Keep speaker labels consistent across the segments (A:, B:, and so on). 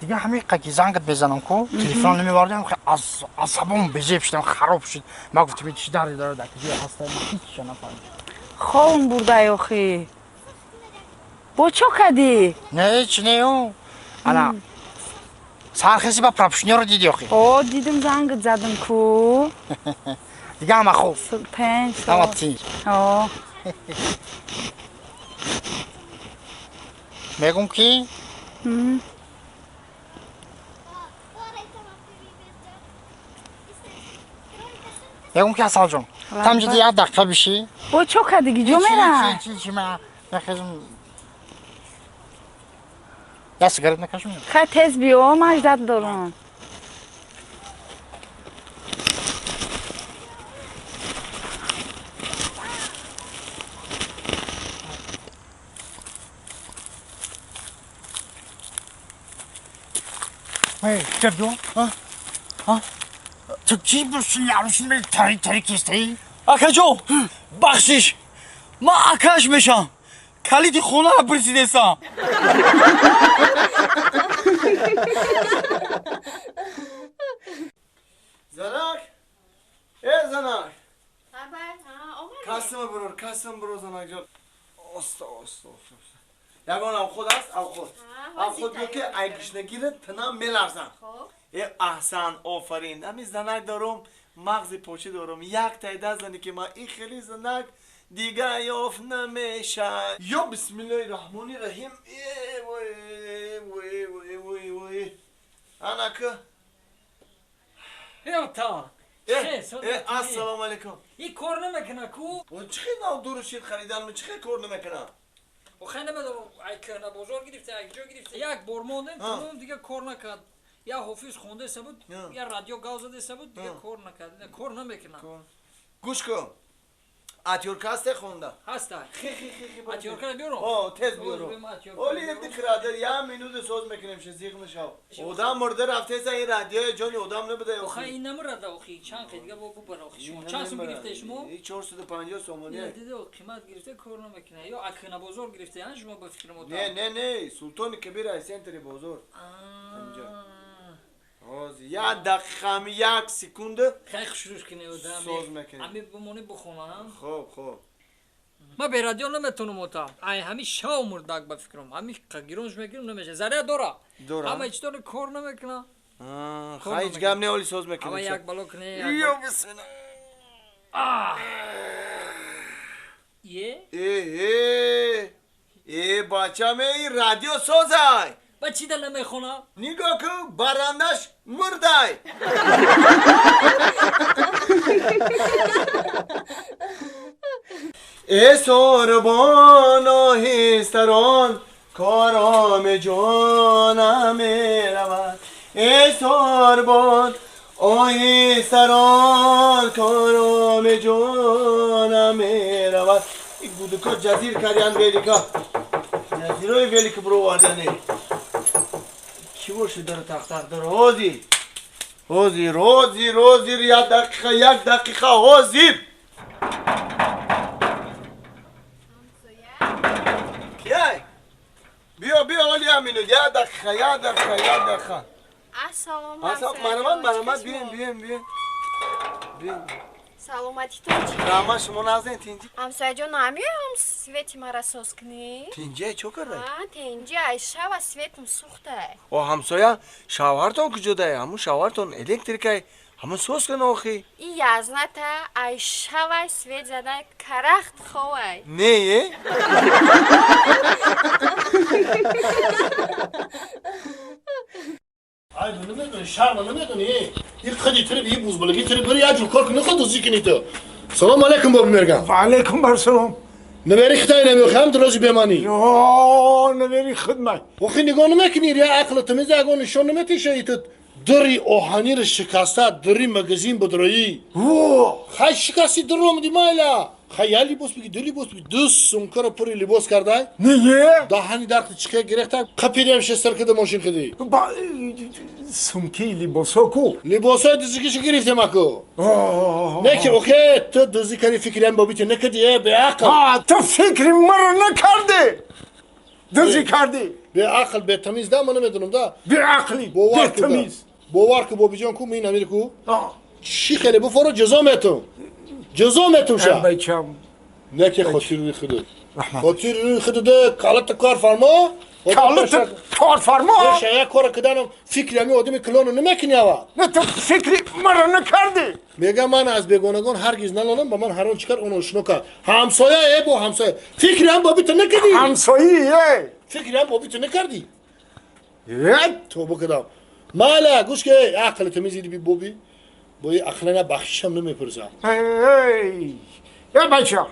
A: Дига ҳамин ки зангат безанам ку, телефон намевардам, аз асабом безеб шудам, хароб шуд. Ма гуфтам, чӣ дарде дорад, дар куҷо ҳаста, ма ҳеҷ нафаҳмидам.
B: Ховм бурдай охи. Бо чо кадӣ?
A: Не, ҳеҷ не, ю. Ана сархеси ба пропушниёро диди охи?
B: О, дидим, зангат задам ку.
A: Дига ҳама хуб.
B: Пенҷ.
A: Ҳама тинҷ.
B: О.
A: Мегум ки мегум ки Асалҷон, тамҷиди як дақиқа бишӣ.
B: Бо чо кадиги, ҷо мера?
A: Чи чи ма мехезм. Я сигарет накашм.
B: Хай, тез биё, ман ждать дорам.
A: Эй, чабё? А? А? Ту чӣ буши арӯси тари тари кистаи?
C: Акаҷон, бахшиш, ман акаш мешам. Калиди хонаро пурсидестам.
D: Занак! Э, занак! Касима бирор, касима бирор, занак ҷон. Оста, оста, оста. Ягон авход аст, авход. Авход биё ки ай гушнагира тинам меларзам. Э, аҳсан, офарин. Ҳамин занак дорум, мағзи почӣ дорум. Як тайда зане ки ман ин хели занак дига ёфт намешад. Ё бисмиллоҳи раҳмони раҳим. Э, вой, вой, вой, вой, вой. Анака.
E: Та.
D: Э, э, ассалому алайкум.
E: И кор намекуна ку?
D: Он чӣ хел нав дуру шир харидан, чӣ хел кор намекунам?
E: Охай, намедонам, ай кӯҳна бозор гирифта, ай ҷо гирифта. Як бор мондем, тамом, дига кор накард. Я ҳофиз хондаеса буд, я радио гав задаеса буд, дига кор накард. Кор намекунам.
D: Гӯш кун. Атёрка ҳасте хонда?
E: Ҳаста.
D: Хи хи хи хи.
E: Атёркара биёрам?
D: О, тез биёрам. Оли якди крадер, я минута соз мекунем, ше зиқ нашав. Одам мурда рафтеса, ин радиои ҷони одам набуда.
E: Охай, ин намурада охи, чанд қи дига бо бубар охи. Шумо чанд сум гирифта шумо?
D: 450 сомонӣ.
E: Дида, қимат гирифта, кор намекунад. Ё акна бозор гирифта, ҳа, шумо ба фикри мо?
D: Не, не, не, Султони Кабир ай центри бозор. Инҷа. Ҳозир як дақиқа, ҳами як секунда.
E: Хай, хушрӯш кунед, одам.
D: Соз мекунем.
E: Ҳами бимонӣ бихонам.
D: Хоб, хоб.
E: Ман бе радио наметонам, ота. Ай ҳами шав мурдак ба фикрам. Ҳами гиронш мекунам, намеша. Заря дора.
D: Дора.
E: Ҳама ҳеч дора, кор намекуна.
D: Хай, ҳеҷ гап не, оли соз мекунем.
E: Ама як бало куне.
D: Ё бисмилла.
E: Е?
D: Э, э. Э, бачам, эй, радио созай.
E: Ба чӣ да намехона?
D: Нигоҳ кун, барандаш мурдай. Э, сорбон, оҳистарон, кором ҷонам меравад. Э, сорбон, оҳистарон, кором ҷонам меравад. Ин гудуко ҷазир кардян, велика. Ҷазирои велика бировардане. Кӣ боше дара тахтақ дара? Ҳозир. Ҳозир, ҳозир, ҳозир, як дақиқа, як дақиқа, ҳозир. Кияй? Биё, биё, оли як минут, як дақиқа, як дақиқа, як дақиқа.
F: Ассалому
D: Ассалом, марҳамат, марҳамат, биён, биён, биён. Биён.
F: Саломатитон чӣ?
D: Раҳмат, шумо нағзен, тинҷи?
F: Ҳамсояҷон, намеоям свети мара соз кунӣ?
D: Тинҷи, чо кардай?
F: А, тинҷи, ай шава светум сӯхтай.
D: О, ҳамсоя, шавҳартон куҷодай? Ҳамун шавҳартон электрикай, ҳамун соз кун охи.
F: И язната ай шавай свет задай карахт ховай.
D: Не, е?
G: Ай, намедонӣ, шарма намедонӣ. Ин қади тири, ин бузбалаги тири бири як ҷур кор кунӣ, худ дузӣ кунӣ ту. Салом алейкум, боби мерган.
H: Ва алейкум барсалом.
G: Навери хитай намехоҳам, дрози беманӣ.
H: Ё, навери хидмат.
G: Охи, нигоҳ намекунӣ, я ақли тумиз ягон нишон наметиша иту дри оҳаниро шикаста, дри магазин будроӣ.
H: Во!
G: Хай, шикасти, др омади, майла. Хай, я либос биги, ду либос биги, ду сумкаро пури либос кардай.
H: Не?
G: Даҳани дархти чиқе гирехта, қапириам шестар кида мошин киди.
H: Ба сумки либосо ку?
G: Либосои дузикиша гирифтем аку. Не ки охе, ту дузи кари, фикриам бобити накади, е, беақл.
H: А, ту фикри маро накардӣ. Дузи кардӣ.
G: Беақл, бетамиз да, ман намедонам да.
H: Беақли, бетамиз.
G: Бовар ку бобиҷон ку, мин амир ку. Чӣ хеле буфоро ҷазо метум. Ҷазо метум ша.
H: Бачам.
G: Не ки хотир рӯи худат. Хотир рӯи худат калата кор фармо.
H: Калата кор фармо.
G: Ша як кор киданам фикри ами одами килону намекунӣ ава.
H: Не ту фикри маро накардӣ.
G: Мегам ман аз бегонагон ҳаргиз налонам, ба ман ҳар он чӣ кард он ошно кард. Ҳамсоя э бо ҳамсоя. Фикри ҳам боби ту накардӣ.
H: Ҳамсоя э.
G: Фикри ҳам боби ту накардӣ. Тоба кардам. Мала гӯш ки ақли тамиз иди боби. Бо и ақлана бахшишам намепурсам.
H: Эй, э бача.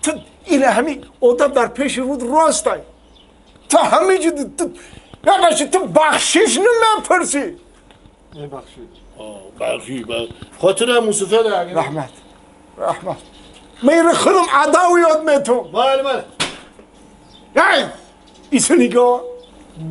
H: Ту ина ҳами одам дар пеши руд ростай. Ту ҳами ҷи ту э бача ту бахшиш намепурсӣ. Мебахшид.
G: Бахши, хотира мусуфа
H: раҳмат. Раҳмат. Ман худам адав ёд метум.
G: Бале, бале.
H: Эй, исо нигоҳ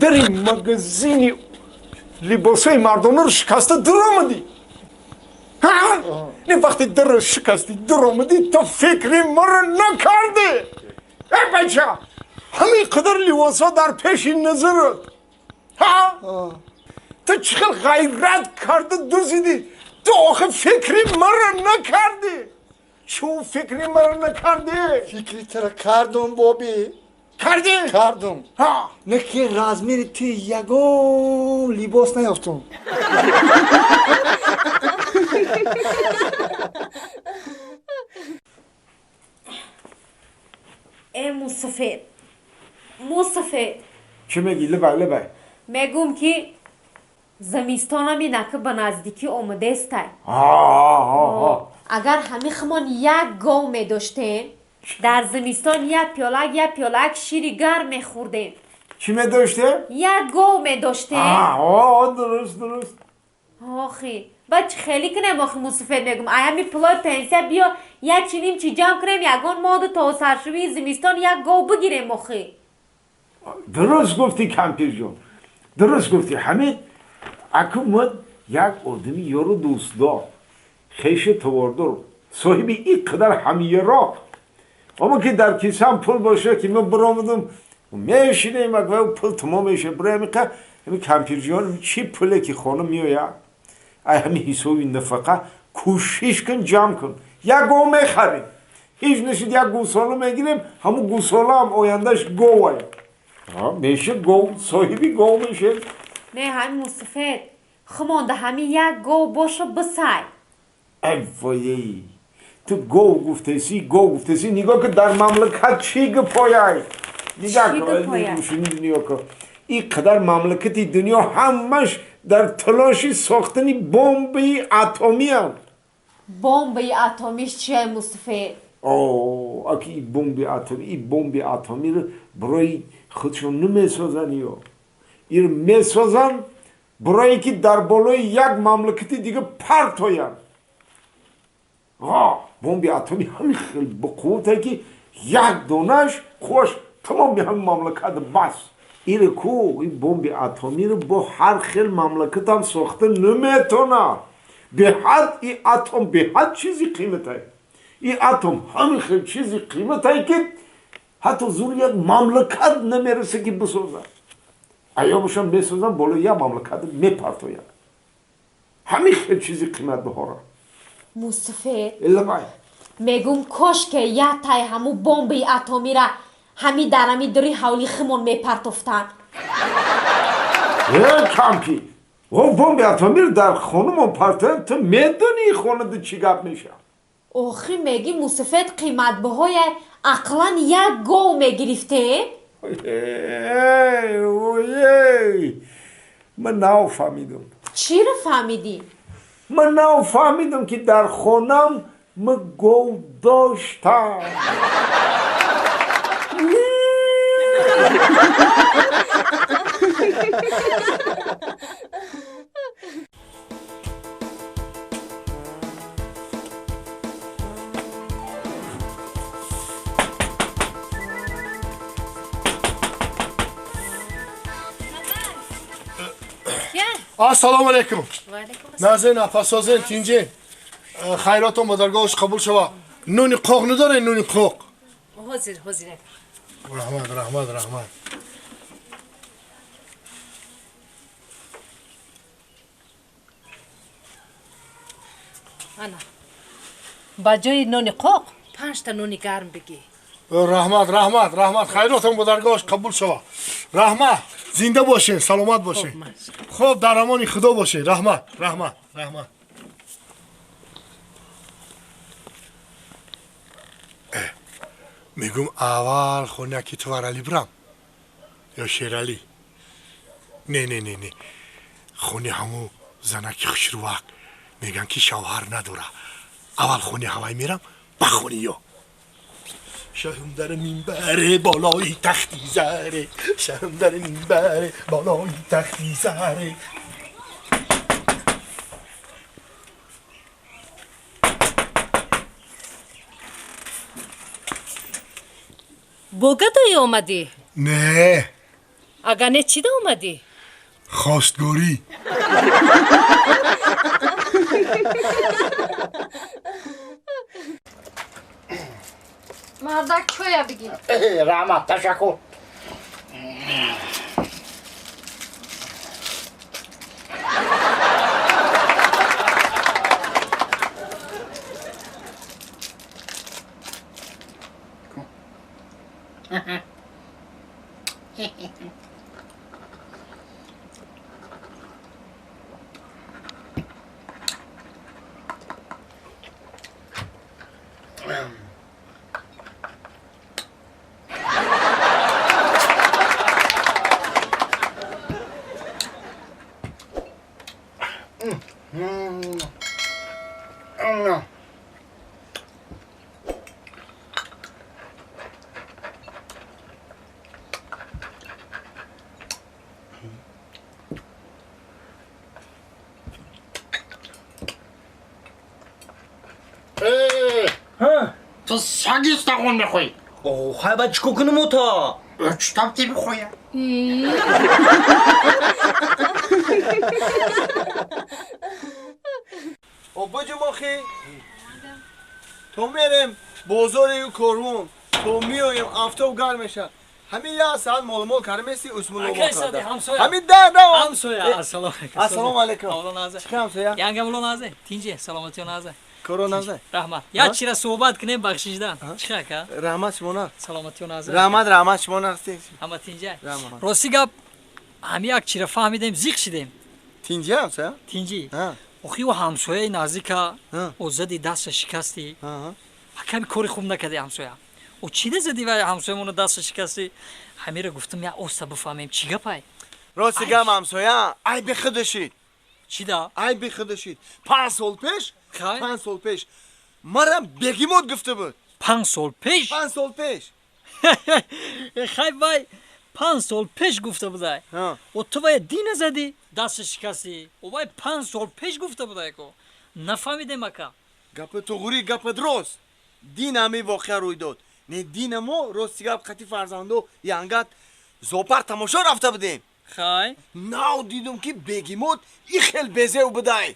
H: дари магазини либосҳои мардонаро шикаста дуромадӣ. Не вақте дарро шикастӣ дуромадӣ, ту фикри маро накардӣ. Э бача, ҳамин қадар либосҳо дар пеши назарат. Ту чӣ хел ғайрат карда дузидӣ? Ту охир фикри маро накардӣ. Чун фикри маро накардӣ?
I: Фикри туро кардум, боби.
H: Кардӣ?
I: Кардум. Не ки размери ту ягон либос наёфтум.
F: Э мусафед, мусафед.
H: Чӣ мегӣ? Либай, либай.
F: Мегум ки замистонами нака ба наздикӣ омадестай. Агар ҳами хумон як гов медоштем, дар зимистон як пиёлак, як пиёлак шири гарм мехӯрдем.
H: Чӣ медоштем?
F: Як гов медоштем.
H: Дуруст, дуруст.
F: Охи, баъд чӣ хеле кунем охи мусафед мегум? Ай ҳами пулои пенсия биё як чи ним чи ҷамъ кунем, ягон моду то саршувии зимистон як гов бигирем охи.
H: Дуруст гуфтӣ, кампирҷон. Дуруст гуфтӣ. Ҳамин аку мо як одами ёру дӯстдор, хешу товордор, соҳиби ин қадар ҳамиёроқ. Аммо ки дар кисам пул боша ки ман биромадам, мешинем, ак пул тамом меша. Бира ҳамиқа ҳами кампирҷон чӣ пуле ки хона меояд, ай ҳами ҳисоби нафақа кӯшиш кун ҷамъ кун. Як гов мехарем. Ҳеҷ нашид як гӯсола мегирем, ҳамун гӯсолаам ояндаш говай. Меша гов, соҳиби гов мешем.
F: Не ҳами мусафед, хумонда ҳами як гов боша бисай.
H: Ай воей. Ту гов гуфтесӣ, гов гуфтесӣ, нигоҳ ки дар мамлакат чӣ гапояй. Нигоҳ кун, нигоҳ кун. Ин қадар мамлакати дунё ҳамаш дар талоши сохтани бомбаи атомианд.
F: Бомбаи атомиш чия, мусафед?
H: Аки ин бомби атомӣ, ин бомби атомиро барои худшон намесозанд ё. Инро месозанд барое ки дар болои як мамлакати дига партоянд. Бомби атомӣ ҳамин хел бақуввате ки як донаш қувваш тамоми ҳамин мамлакат бас. Иро ку, ин бомби атомиро бо ҳар хел мамлакатам сохта наметонад. Беҳад ин атом беҳад чизи қиматай. Ин атом ҳамин хел чизи қиматай ки ҳатто зури як мамлакат намерасе ки бисозад. Аё бошам месозанд, болои як мамлакат мепартоянд. Ҳамин хел чизи қиматбаҳора.
F: Мусафед,
H: Лабай.
F: мегум кош ке як тай ҳаму бомбаи атомира ҳами дар ҳами дури ҳавли химон мепартофтанд.
H: Э, кампи. О, бомби атомиро дар хонумон партоянд, ту медонӣ хонада чӣ гап мешавад?
F: Охи меги мусафед қиматбаҳоя ақлан як гов мегирифтем?
H: Эй, ой, ман нафаҳмидам.
F: Чиро фаҳмидӣ?
H: Ман нафаҳмидам ки дар хонам ман гов доштам.
G: Ассалому алайкум. Назин апасозин тинҷин. Хайротон ба даргоҳаш қабул шава. Нуни қоқ надоред, нуни қоқ?
J: Ҳозир, ҳозир.
G: Раҳмат, раҳмат, раҳмат.
J: Ана. Ба ҷои нони қоқ 5 та нони гарм бигӣ.
G: Раҳмат, раҳмат, раҳмат. Хайротон бо даргоҳаш қабул шава. Раҳмат. Зинда бошед, саломат бошед. Хуб, дар амони Худо бошед. Раҳмат, раҳмат, раҳмат. Мегум аввал хонаки Туварали бирам ё Шерали? Не, не, не, не. Хони ҳаму занаки хушрувак меган ки шавҳар надора. Аввал хони ҳавай мерам, ба хони ё. Шаҳм дар минбаре болои тахти заре, шаҳм дар минбаре болои тахти заре.
J: Бо гадоӣ омадӣ?
G: Не.
J: Агар не, чида омадӣ?
G: Хостгорӣ.
K: Мардак чоя бигӣ.
A: Раҳмат, ташаккур. تو سگی استقون میخوی.
C: خواهی باید چیکار کنم تا؟
A: چطور تی بخوی؟
D: بجو ماخی تو میریم بازار کارون تو میایم افتاب گرم میشه همین یه ساعت مال مال کردیم هستی اسمون رو کرده همین ده ده
E: همسایه السلام علیکم
D: السلام علیکم چی همسایه
E: янга муло назе тинҷе саломатиё назе
D: коро назе
E: раҳмат як чира суҳбат кунем бахшишдан чӣ ака
D: раҳмат шумо на
E: саломатиё назе
D: раҳмат раҳмат шумо на
E: ҳама тинҷе рости гап ҳами як чира фаҳмидем зиқ шидем
D: тинҷе ҳамсоя
E: тинҷи охи ӯ ҳамсояи наздика ӯ зади даста шикастӣ ками кори хуб накарди ҳамсоя ӯ чӣ зади вай ҳамсоямона даста шикастӣ ҳамира гуфтам я оста бифаҳмем чӣ гапай
D: рости гап ҳамсоя айби худашид
E: чӣ да
D: айби худашид 5 сол пеш 5 сол пеш марам бегимот гуфта буд
E: 5 сол пеш
D: 5 сол пеш
E: хай вай 5 сол пеш гуфта будай ӯ ту вай дина задӣ даста шикастӣ ӯ вай 5 сол пеш гуфта будай ко нафаҳмидем ака
D: гапи туғрӣ гапи дуруст дин ҳамин воқеа рӯй дод не дина мо рости гап қати фарзандо янгат зоопарк тамошо рафта будем
E: хай
D: нав дидум ки бегимот и хел безев будай.